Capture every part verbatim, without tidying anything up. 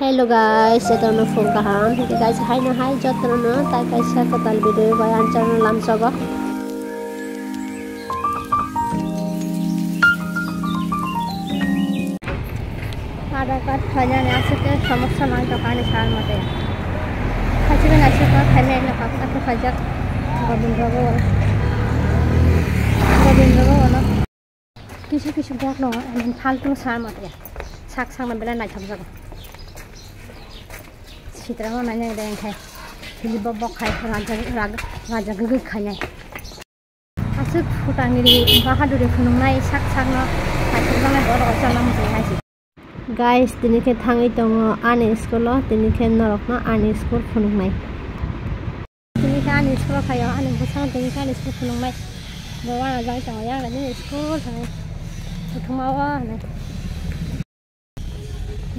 Hello guys, jotono phung kaham. Hwnkhe guys, haino hai jotono tai kaisa kwtal video bai ang channel lamsogo. Aadhaar card khlainani aswk khe somosya nang tongkha ani sal mote. Khaisibani aswk khe khainai no kaksa khe khaijak. Gobindra bo, Gobindra bo ono. Kisu kisu borok no, I mean, faltu sa mate. Sak sakno belai naithok jago. Sitra no nainai de khai. Hili bo bok khai raja, raja, raja gugui khainai. Aswk phutangiri bahaduri phunuknai sak sakno naithok jaknai borok chwla muchung hai se. Guys, tini khe thangwi tongo ani school o, tini khe norokno ani school phunuknai. Tini khe ani school o phaio, ani bwsano tini khe ani school phunuknai. Bo uanajagwi tongo, yang nini school thangwi kuthuma o hinwi.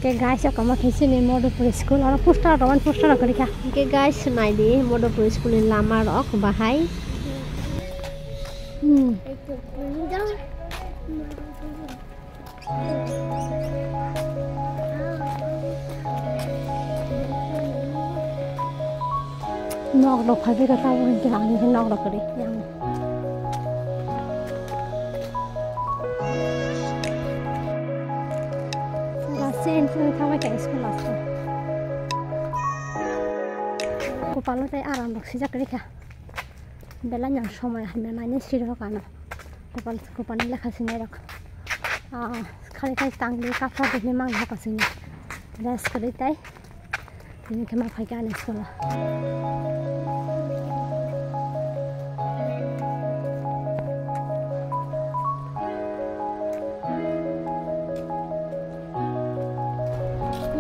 Hwnkhe guys, o kama khe chini Madhupur school, oro poster rok, poster rok kwrwi kha. Hwnkhe guys, naidi Madhupur school ni lama rok bahai. Hmm. Nok rok phai bwkha tabuk hwnkhe ang hwnkhe nok rok kwrwi yang. Pura sen sen khamai kha school last o. Kopalo tei aram rok swijak kwrwi kha. Belai no somoi hamya nainai sirok ano. Kopal, kopalni lekha sinairok. Ah, khali khai tangli kapra dukni mang haka sini. Rest kwrwi tai. Tini khe ma phaikha ani school o.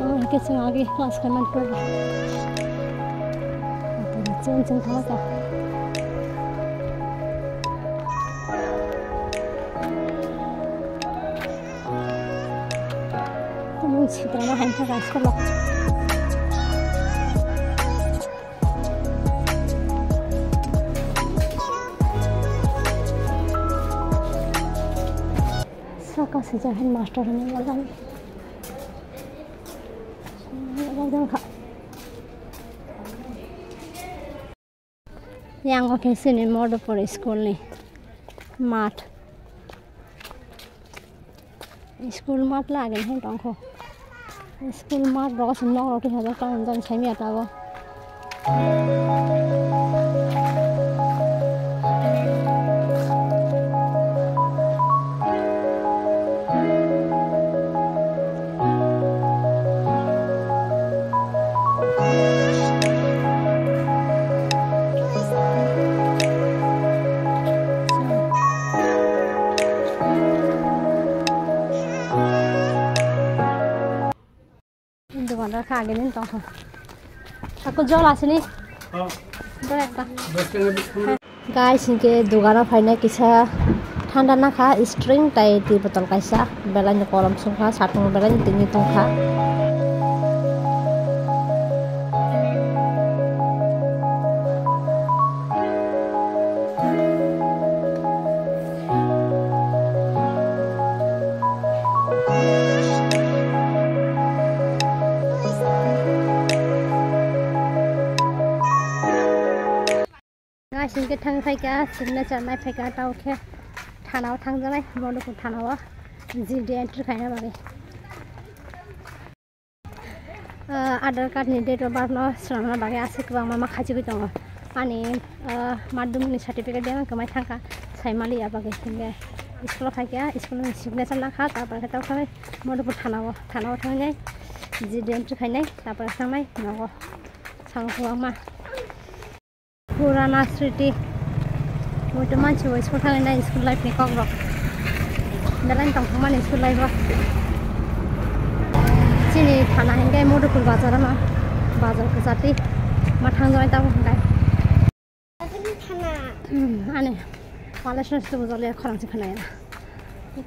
Omo hwnkhe chwng agi class khaimani pore. Chwng chwng thangkha. Omo sitra ma hai thangkha school o. Saka swijak headmaster hinwi malai. Yang o khe chini Madhupur school ni math. School math le agini hai tongkho. School math rok se nok rok twi hajak tong jani saimanya tabuk. Dogan rok kha agini tongkha. Ako jol asini. Oh. Jol ekta. Dos taka biskut. Guys, hinkhe dogano phaina kisa thanda nakha, string tai twi botol kaisa, belai ni kolom songkha, satung belai ni twi tongkha. Guys, hinkhe thang phaikha, signature nai phaikha, tao khe thanao thangjaknai, Madhupur thanao G D entry khaina bagwi. Ah, Aadhaar card ni date of birth no swnamna bagwi aswk kwbangma ma khachigwi tongo. Ani, ah, madhyamik ni certificate de kwmai thangkha, saimaliya bagwi. Hinkhe school o phaikha, school ni signature nakha, tarpore khe tao thangwi Madhupur thanao, thanao thangwi G D entry khainai, tarpore thangnai nogo. Samung kwbangma. Purana sriti. Muitu mansi bai school thangwi nai school life ni kok rok. Belai tong thangmani school life o. Chini thana hinkhe Madhupur bazar ano. Bazar kwchati. Ma thangjaknai tabuk hinkhe. Hmm, ani. Palace no situ bujole khorang se khwnaya.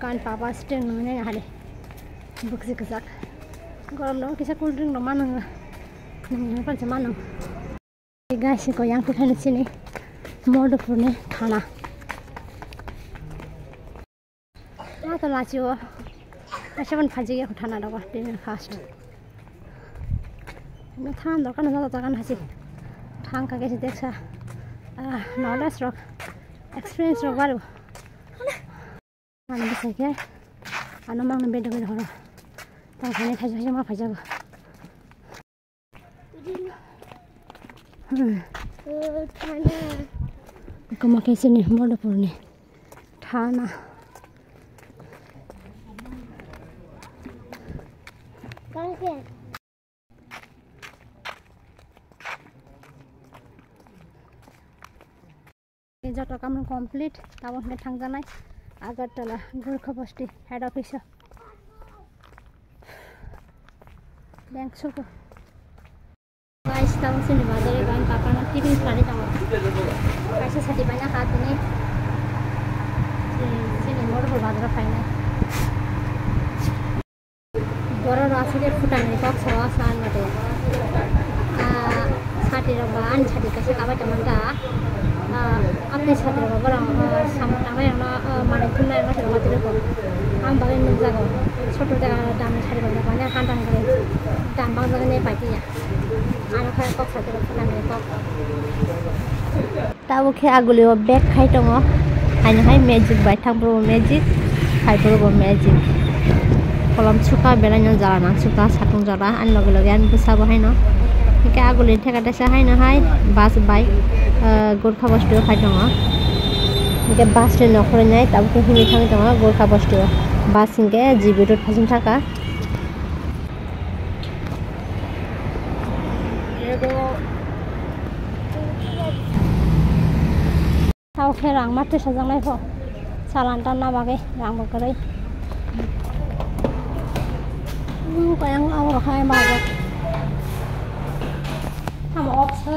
Kan papa siteng nungnai hali. Bukse kwchak. Gorom no kisa cool drink no manung. Nung pan se manung. Guys, ko yang tikhaini chini Madhupur ni thana. Ma to lachi o. Asa ban phaji ya thana dawa tini first. Than dorkar no jaga jaga no hasi. Thang kha kesi deksa. Ah, knowledge rok, experience rok baru. Ano bwsai khe ano mangno bedok bedok horo. Tang thani thaisa thaisa ma phaijago. Hmm. Koma khe chini Madhupurni thana. Joto kamung complete, tabuk hwnkhe thangjaknai Agartala Gorkha Bosti head office o. Bank suku. Guys, tabuk chini bazar o ang papa no tiffin khlai tongo. Kaisa sati baina kha tini. Chini, chini Madhupur bazar o phainai. Borok rok aswk khe phutarni kok sao, asa ang mate. Ah, sati rok ba ani sati kaisa kabai tongmani da. Ah, apni sati rok ba borok, ah, samung tangnai rokno, ah, manwi thumnai rokno se rwma twi rwkho. Ang bagwi nukjago. Soto jaga damni sari rok ba mane handang bagwi dam bangjagani pai tiya. Ano khe kok sati rok phutarni kok. Tabuk khe agulio bag khai tongo. Haino hai magic bai thang phuru bo magic, khai phuru bo magic. Kolom suka belai no jala nang suka satung jora ani loge loge ani bwsa bo haino. Hingke agulini theka tesa haino hai bus bai, ah, Gorkha Bosti o khai tongo. Hingke bus ni nokhorwi nai tabuk khe himwi thangwi tongo Gorkha Bosti o. Bus hingke G B road phaiching thaka. Tao khe rang ma twi sajaknai pho. Chalan tanna bagwi rang bo kwrwi. Hmm, kayang abo rok hai majak. Tamo opsa.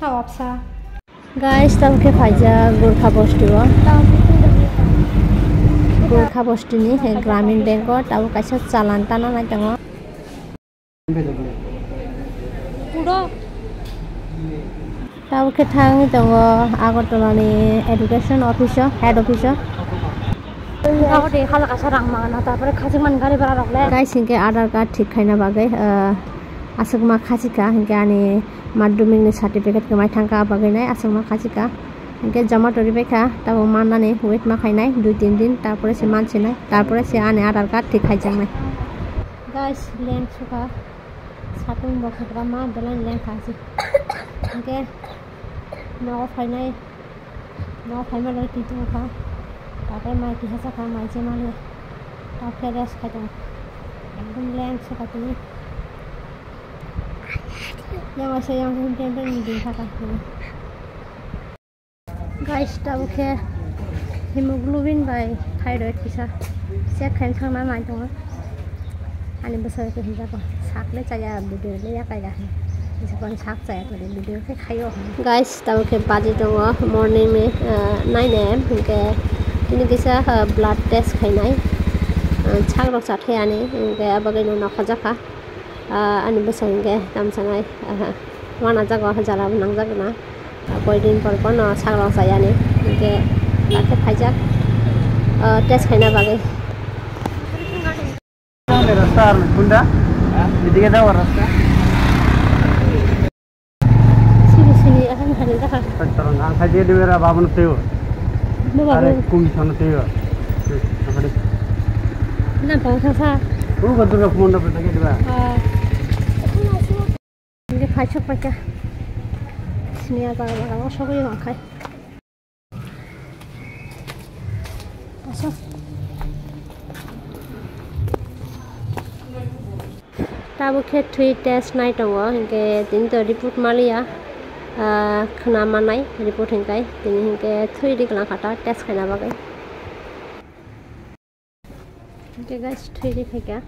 Tamo opsa. Guys, tamo khe phaijak Gorkha Bosti o. Gorkha Bosti ni, eh, Gramin Bank o tabuk kaisa chalan tanna nai tongo. Tabuk khe thangwi tongo Agartala ni education office o, head office o. Tabuk de hala kaisa rang mangana, tarpore khachikmani gari bera rok le. Guys, hingke Aadhaar card thik khaina bagwi, ah, aswkma khachika, hingke ani madhyamik ni certificate kwmai thangkha, ah bagwi nai aswkma khachika. Hingke joma toribaikha, tabuk mannani wait ma khainai dui tin din, tarpore se mansinai, tarpore se ani Aadhaar card thik khaijaknai. Guys, leng suka satung bo khakrama belai leng kha si. Hingke nogo phainai, nogo phaima loi twi tongkha. Takhai mai kisa sakha mai se mani. Takhai rest khai tongo. Ekdom leng suka tini. Yang asa yang hum tem tem ni din thaka. Guys, tabuk khe hemoglobin bai thyroid kisa check khaina thangna nai tongo. Ani bwsai khe hinjago, sak le chaya, video le yakai ya. Kisa kon sak chaya toni, video khe khaio. Guys, tabuk khe baji tongo morning ni, ah, nine A M, hinkhe tini kisa, ah, blood test khainai. Ah, sak rok chathai ani, hinkhe abagwi no nokha jakha. Ah, ani bwsai hinkhe tamsa nai, ah, wana jago, jala bo nangjak na. Ah, koi din por por no sak rok chaya ni. Hinkhe dakhe phaijak, ah, test khaina bagwi. Rasta ar kunda? Edige daw rasta. Sini, sini, ahan, ahan, dah. Terang ang saja di bera babun tuh. Bawa, are bawa. Kung sana tuh. Apa deh? Na, bawa sasa. Oh, betul ke phone dapat lagi dua. Ah. Ini kacau pakai. Sini apa, apa, apa, apa, apa, apa. Asok. Tabuk khe thwi test nai tongo, hinkhe tini to report maliya, ah, khna manai report hinkai, tini hinkhe thwi ri kwlang kha ta test khaina bagwi. Hinkhe guys, thwi ri phaikha.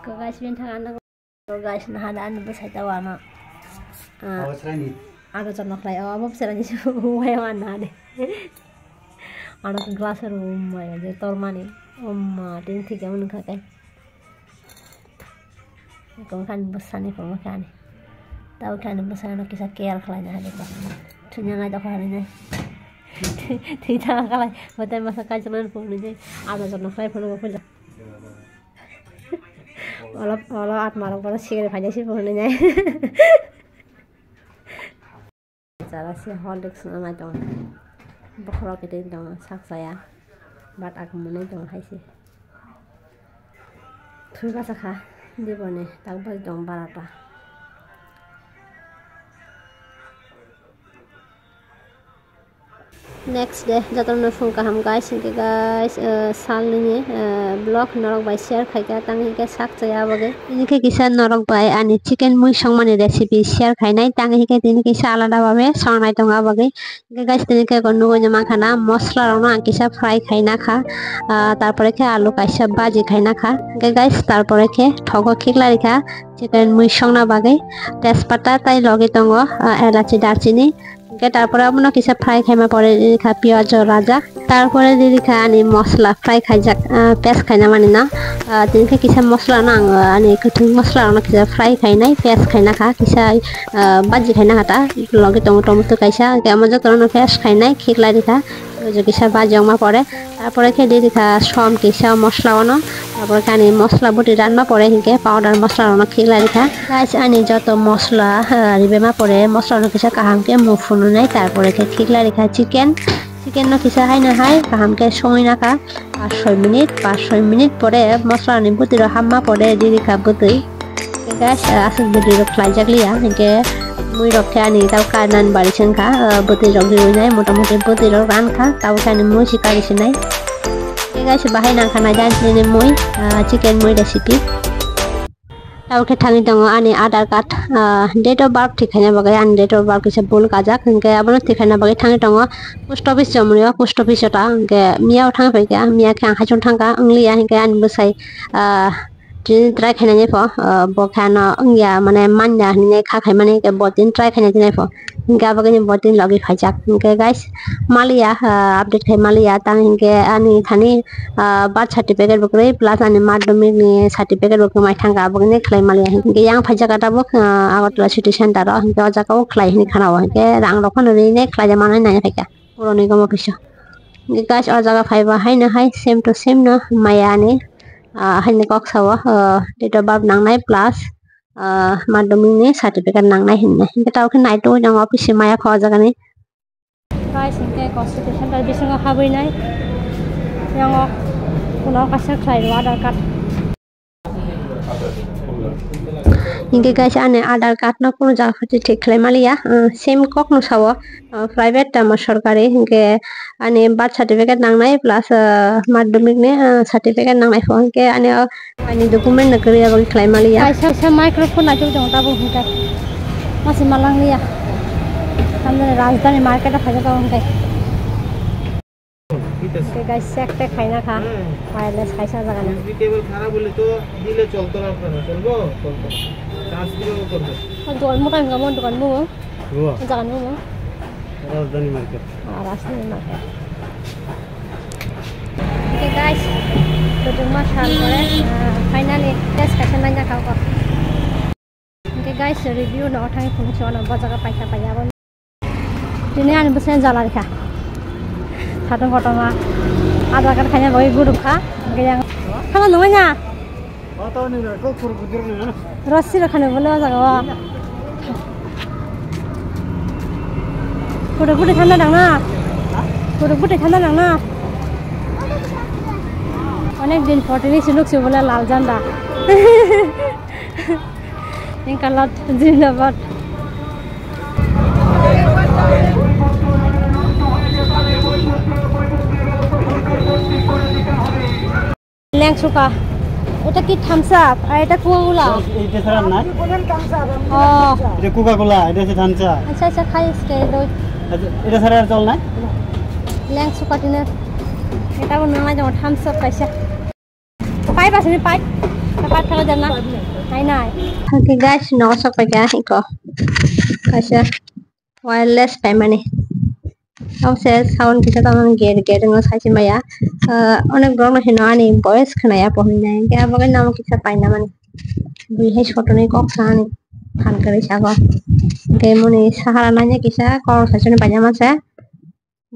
Ko guys, bini thang ano. Ko guys, naha da ano bwsai ta wano. Ah, abo chwraini. Aro chwrno khlai, oh, abo bwsai rani su, wai wan naha de. Ano ko glass ro umma ya, je tormani. Umma, tin thik ya manu khakai. Ko khan bwsani ko khan. Tao khan bwsano kisa care khlai naha de ko. Thunya ngai to khlai nai. Twi ta kalai, hotel masa kaisa man phone ni jai. Amazon no khlai phone ko phaja. Olo, olo atma rok bono sigiri phaja si phone ni jai. Jara si Horlicks no nai tongo. Bokhorok kete tongo, sak saya. But ako mwnwi tongo hai se. Thwi basa kha, diboni tak bai tong barata. Next day, jotono phung kaham guys, hinkhe guys, eh, salnini, eh, vlog norok bai share khaikha, tang hinkhe sak chaya bagwi. Hinkhe kisa norok bai ani chicken mui songmani recipe share khainai, tang hinkhe tini kisa alada babe songnai tongo bagwi. Hinkhe guys, tini khe nugui no mankha na, mosla rokno ang kisa fry khaina kha, ah, tarpore khe alu kaisa baji khaina kha. Hinkhe guys, tarpore khe thogo khiklai rikha chicken mui songna bagwi, tejpata tai logi tongo, ah, elachi, darchini. Hinkhe tarpore abono kisa fry khaima pore rikha piyaj rajak, tarpore di rikha ani mosla fry khaijak, ah, paste khaina mani no, ah, tini khe kisa mosla no ang, ah, ani kwthwng mosla rokno kisa fry khainai, paste khaina kha kisa. Ah, baji khaina kha ta, logi tongo tomato kaisa, hinkhe omo jotono paste khainai khiklai rikha, o je kisa baji ongma pore, tarpore khe di rikha som kisa mosla ono, tarpore khe ani mosla bwtwi ranma pore hinkhe powder mosla rokno khiklai rikha. Guys, ani joto mosla, ah, ribema pore mosla rokno kisa kaham khe muk phunuknai, tarpore khe khiklai rikha chicken, chicken no kisa haino hai kaham khe songwi nakha. Pas soi minute, pas soi minute pore mosla ni bwtwi rok hamma pore di rikha bwtwi. Guys, aswk bwtwi rok khlaijak liya, hinkhe mui rok khe ani tabo karnan bari se wngkha, bwtwi rok riwi nai, motamoti bwtwi rok rankha, tabo khe ani mui se kari se nai. Guys, bahai nangkha nai jani nini mui, chicken mui recipe. Tabuk khe thangwi tongo ani Aadhaar card, ah, date of birth thik khaina bagwi ani date of birth kisa bul kajak, hinkhe abono thik khaina bagwi thangwi tongo post office Jamrio, post office o ta, hinkhe miya o thang phaikha, miya khe ang haichung thangkha, wngliya hinkhe ani bwsai, ah, tini try khainani pho, ah, bo khe ano wngya mane manya hinwi kha khaimani hinkhe bo tini try khaina tini pho. Hinkhe abagwino bo tini logi phaijak. Hinkhe guys, maliya, ah, update khai maliya. Tang hinkhe ani thani, ah, birth certificate bo kwrwi plus ani madhyamik ni certificate bo kwmai thangkha, abagwino khlai maliya. Hinkhe yang phaijak tabuk, ah, Agartala city center o. Hinkhe o jaga o khlai hinwi khana o. Hinkhe rang rok phano rinai khlai manwi nai phaikha. Puroni goma pisa. Hinkhe guys, o jaga phaiba haino hai same to same no maya ani, ah, haino kok sao, ah, date of birth nangnai plus, ah, madhyamik ni certificate nangnai hinwi. Hinkhe tabuk khe naitugwi tongo office se maya kho o jaga ni. Guys, hinkhe constitution bai bisingo habwi nai. Yang o kuno kaisa khlai rw Aadhaar card. Hinkhe guys, ani Aadhaar card no kuno jaga phato thik khlai maliya. Ah, same kok no sao, ah, private tamo sorkari. Hinkhe ani birth certificate nangnai plus, ah, madhyamik ni, ah, certificate nangnai pho. Hinkhe ani o Ani document no kwrwi aboni khlai maliya. Kaisa, kaisa microphone naitok tongo tabuk hinkhe. Masi malang liya. Tamni rajdhani market o phaijak tabuk hinkhe. Hinkhe guys, check tek khaina kha. Wireless kaisa jaga ni. Cable kharap hole to dile cholto na, chalo? Chalo. Charge dibe, o korbe. O dokan mo, tang mo dokan mo. Jaga ni mo. Rajdhani market. Ah, Rajdhani market. Okay guys, kwchwngma sal pore, ah, finally test kaisa naina kha o. Okay guys, review no thangwi phunukse ono bo jaga paikha paiya abo. Tini ani bwsai jala rikha. Satung kotorma. Aadhaar card khaina bagwi guruk kha. Hinkhe yang khana nungwi na. Rasi rok khani bole o jaga o. Photo photo thanda dang na. Photo photo thanda dang na. Onek din por tini suluk se bole lal janda. Pink color jindabad. Lengsuka. এটা কি Thums up? আর এটা কোকা কোলা? এটা ছাড়া আর নাই? ও। এটা কোকা কোলা, এটা হচ্ছে Thums up. আচ্ছা, আচ্ছা, খাই আজকে দই। আচ্ছা, এটা ছাড়া আর জল নাই? Lengsuka tine. এটা মনে হয় যেমন থামস আপ খাইছে। পাইপ আছে নি, পাইপ? পাইপ থাকা যায় না? নাই, নাই। Okay, guys, no sok paikha iko. Kaisa wireless paimani. Tamo se sound kisa tamo ger ger wngwi sai se maya. Ah, onek borok no hino ani voice khwnaya po hinwi nai. Hinkhe abo khe namo kisa paina mani. Bui hai sotonwi kok sa ani phan kwrwi sago. Hinkhe moni sahara naina kisa kok sai se paina manse.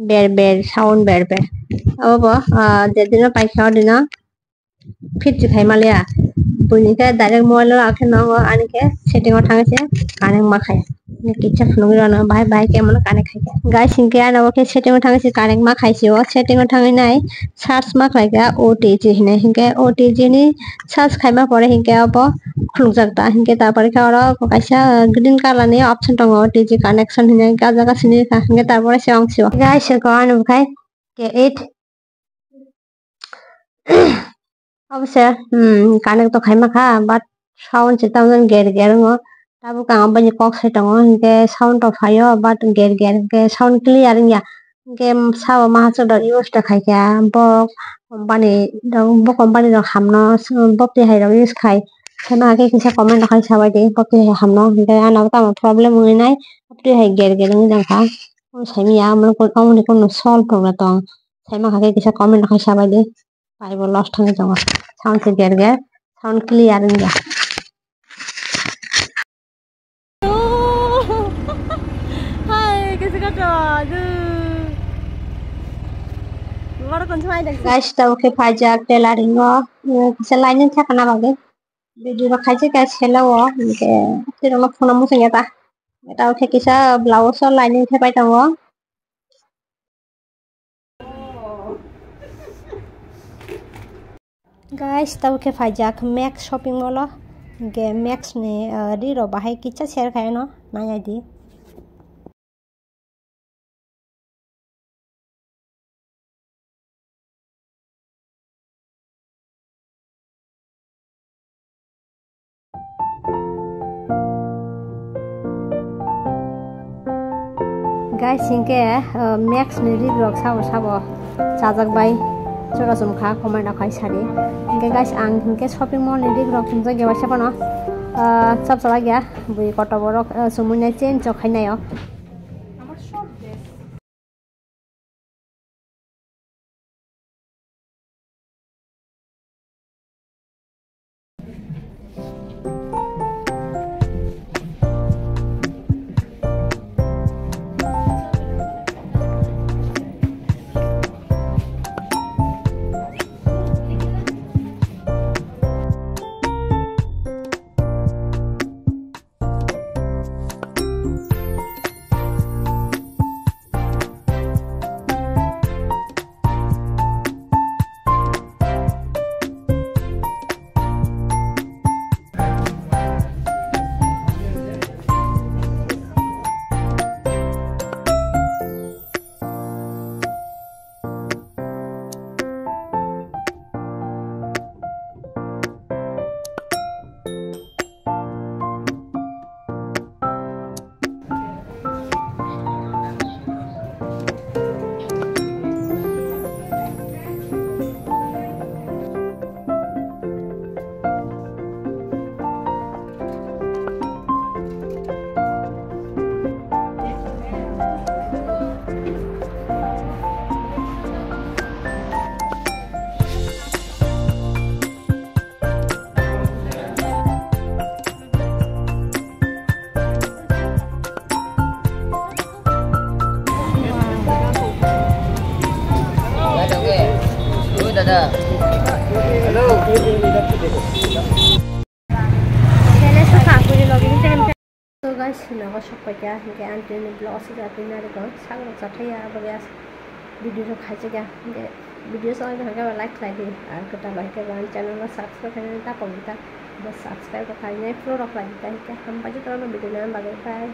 Ber ber, sound ber ber. Abo bo, ah, je dino paikha o dino fit se khai maliya. Buini khe direct mobile o akhe nango, ani khe setting o thangwi se connect ma khai. Ni kicha phunugwi rano bahai bahai khe mano connect khai kha. Guys, hinkhe ano khe setting o thangwi se connect ma khai se o. Setting o thangwi nai search ma khlai kha O T G hinwi. Hinkhe O T G ni search khaima pore hinkhe abo khulukjak ta. Hinkhe tarpore khe oro kaisa green color ni option tongo, O T G connection hinwi. Hinkhe ah jaga sini kha. Hinkhe tarpore se ong sio. Guys, ko ano khai K eight. Obviously, hmm, connect to khaima kha, but sound se tamo ger ger wngo. Tabuk ang aboni kok sai tongo, hinkhe sound to phaio, but ger ger, hinkhe sound clear wngya. Hinkhe sabo mahasok rok use to khaikha, bo company rok, bo company rok hamno, bo twi hai rok use khai. Sano hake kisa comment rok khai sabai di, bo twi hai hamno, hinkhe ano tamo problem wngwi nai, bo twi hai ger ger wngwi tongkha. Saimanya, amoni kunu solve rok tong. Saima kha khe kisa comment khai sabai di. Pai bo lost thangwi tongo. Sound se ger ger, sound clear wngya. Hai, kisa kha to, adu. Guys, tabo khe phaijak tailoring o. Kisa lining thakna bagwi. Video rok khaijak kha selo o. Hinkhe twi rokno phone o muchungya ta. Tabo khe kisa blouse o lining thepai tongo. Guys, tabo khe phaijak Max shopping mall o. Hinkhe Max ni, ah, ri rok bahai kisa share khai no nai di. Guys, hinkhe, uh, Max ni rig rok sabo sabo chajak bai chora chum kha, comment rok khai sadi. Hinkhe guys, ang hinkhe shopping mall ni rig rok chumjak ya waisa phano, uh, chap chalak ya, bui kotor borok, uh, chumui nai change rok khai nai o. Hello. So guys, nogo sokpaikha, hinkhe ang tini vlog o swijak twi narikon sak rok chathaya, abo khe video rok khaijakya, hinkhe video chalaina hwnkhe like khlai di, ar kwtal bai khe bo ani channel o subscribe khlainani ta pokdi ta, bo subscribe rok khlainai follow rok khlai di ta, hinkhe hambai jotono video nai bagwi, bye.